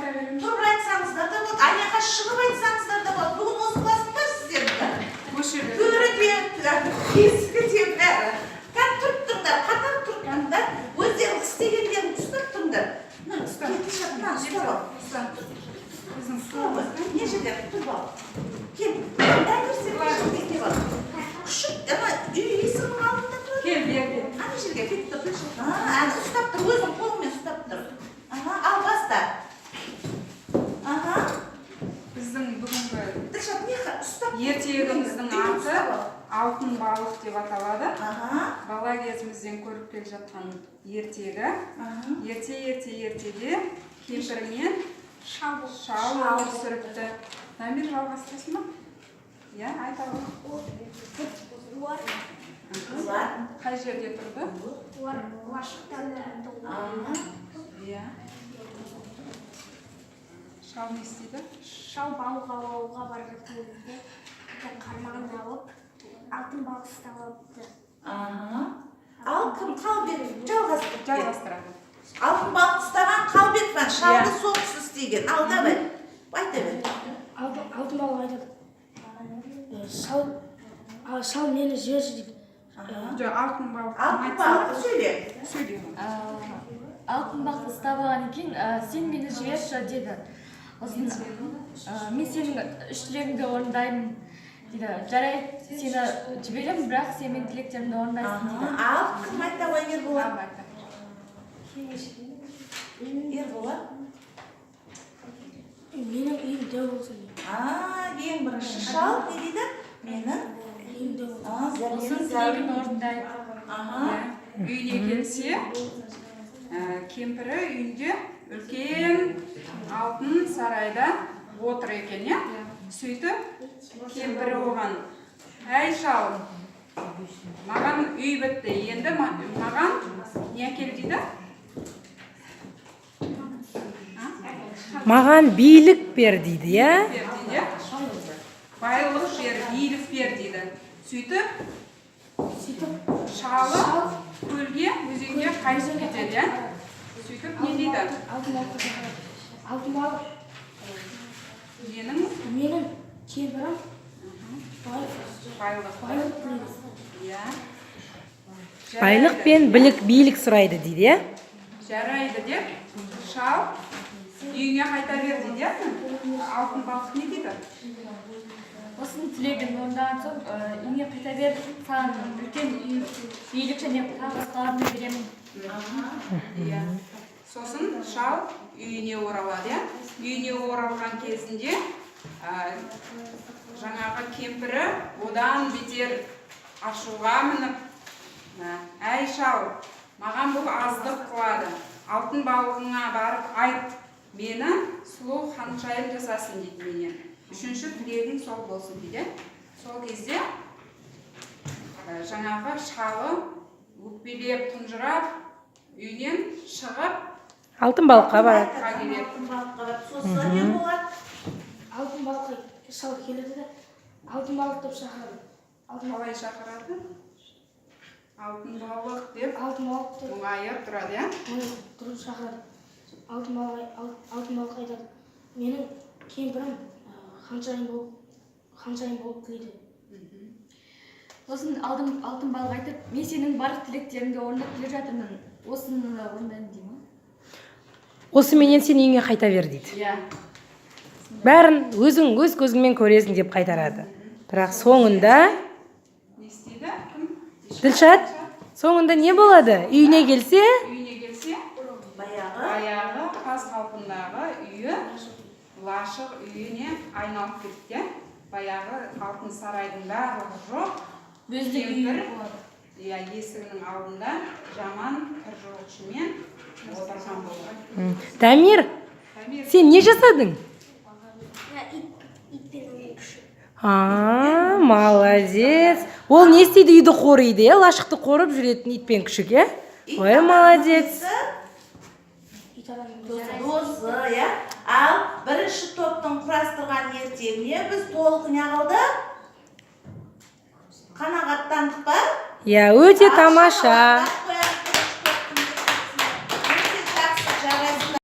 Айта беріңіз. Тұрып айтсаңыздар да болады, ана жаққа шығып айтсаңыздар да болады. Бүгін осы класстың ба сіздердікі? Осы жерде. Төрі де, есігі де, бәрі. Кән, тұрып тұрыңдар, қатар тұрып тұрыңдар. Өздерің істегендерін ұстап тұрыңдар. Мына, Ұста. Ділшат, мына ұстап ал. Ұста. Біздің Ұстап ал. столымыз. Не жерде тұрып ал. Кел, Дамир, сен мына жерге кел ал. Күшік ана үй есігінің алдында тұрады. Кел, бер, бер. Ана жерге кетіп тұр, Ділшат. А, әне ұстап тұр, өзің қолыңмен ұстап тұр. Аха, ал баста. Аха. Біздің бүгінгі Ділшат, не ұстап тұр. ертегіміздің Үйді аты ұстап ал. «Алтын балық» деп аталады. Аха. Бала кезімізден көріп келе жатқан ертегі. Аха. Ерте, ерте, ертеде кемпір мен Шал. шал өмір сүріпті. Дамир, жалғастырасың ба? Иә, айта ғой. Олар Қызлар. Қай жерде тұрды? Олар лашықта тұрды. Аха. Иә. Шал не істейді? Шал балық аулауға бара жатқан кезде үлкен қармағын алып, алтын балық ұстап алыпты. Аха. Ал кім, Қалбек, жалғастырып кел. Жалғастырады. Алтын балық ұстаған Қалбек пен шалды Иә. сол кісі істеген. Ал, давай. Айта бер. Алтын балық айтады: Шал, шал, мені жіберші», – дейді. Аха. Жоқ, алтын балық. Алтын балық, сөйле. Сөйле. Алтын балықты ұстап алғаннан кейін, «Сен мені жіберші», – деді. Сосын «Мен сенің үш тілегіңді орындаймын», – дейді. «Жарайды, сені жіберемін, бірақ сен менің тілектерімді орындайсың», – дейді. Аха. Ал кім айта ғой, Ерболат? Ал, айта. Ерболат. «Менің үйім дәу болсын», – дейді. А, ең бірінші шал не дейді? Менің «Үйім дәу болсын». А, Сосын менің тілегін орындайды. Аха. Иә. Үйіне келсе, кемпірі үйінде үлкен алтын сарайда отыр екен, иә. Сөйтіп кемпірі оған: «Әй, шал, маған үй бітті, енді маған не әкел?» – дейді. «Маған билік бер», – дейді, иә. «Бер», – дейді, иә. «Байлық бер, билік бер», – дейді. Сөйтіп Сөйтіп шалы көлге, өзенге қайысып кетеді, иә. Сөйтіп не дейді? Алтын балыққа шақырады. Алтын балық Менің «Менің кемпірім байлық байлық тілейді». Иә. Байлық пен білік, билік сұрайды дейді, иә. «Жарайды», – деп, шал «Үйіңе қайта бер», – дейді, иә. Алтын балық не дейді? Сосын тілегін орындаған соң, «Үйіңе қайта бер, саған үлкен үй, билік және тағы басқаларын беремін». Иә, сосын шал үйіне оралады, иә. Үйіне оралған кезінде жаңағы кемпірі одан бетер ашуға мініп, «Әй, шал, маған бұл аздық қылады. Алтын балығыңа барып айт, мені сұлу ханшайым жасасын», – дейді. «Менен үшінші тілегің сол болсын», – дейді. Сол кезде жаңағы шалы өкпелеп, тұнжырап, үйінен шығып Алтын балыққа барады. Балыққа келеді. Алтын балыққа барады. Сосын, Ерболат? Алтын балыққа шал келеді де, «Алтын балық» деп шақырады. Алтын Қалай шақырады? «Алтын балық» деп. «Алтын балық» деп Мұңайып тұрады, иә. мұңайып тұрып шақырады. Алтын балық айтады: «Менің кемпірім ханшайым болып тілейді». Сосын алтын балық айтып: «Мен сенің барлық тілектеріңді орындап келе жатырмын, осыны орындаймын», – дейді ма? «Осыменен сен үйіңе қайта бер», – дейді. Иә. «Бәрін өзің өз көзіңмен көресің», – деп қайтарады. Бірақ соңында Не істейді кім? Ділшат, соңында не болады үйіне келсе? Үйіне келсе, Баяғы баяғы қаз қалпындағы үйі лашық үйіне айналып кетті, иә. Баяғы алтын сарайдың барлығы жоқ. Өзінің үйі Кемпір болады. иә, есігінің алдында жаман кір жуғышымен отырған болды. Дамир, Дамир. сен не жасадың? Ит, ит пен оның күшігі. А, молодец. Ол не істейді? Үйді қориды, иә, лашықты қорып жүретін ит пен күшік, иә. Ит Ой, молодец. Ит адамның досы. Досы, иә. Ал бірінші топтың құрастырған ертегіне біз толық не қылдық? Қанағаттандық па? Иә, өте Ал тамаша. шапалақтап.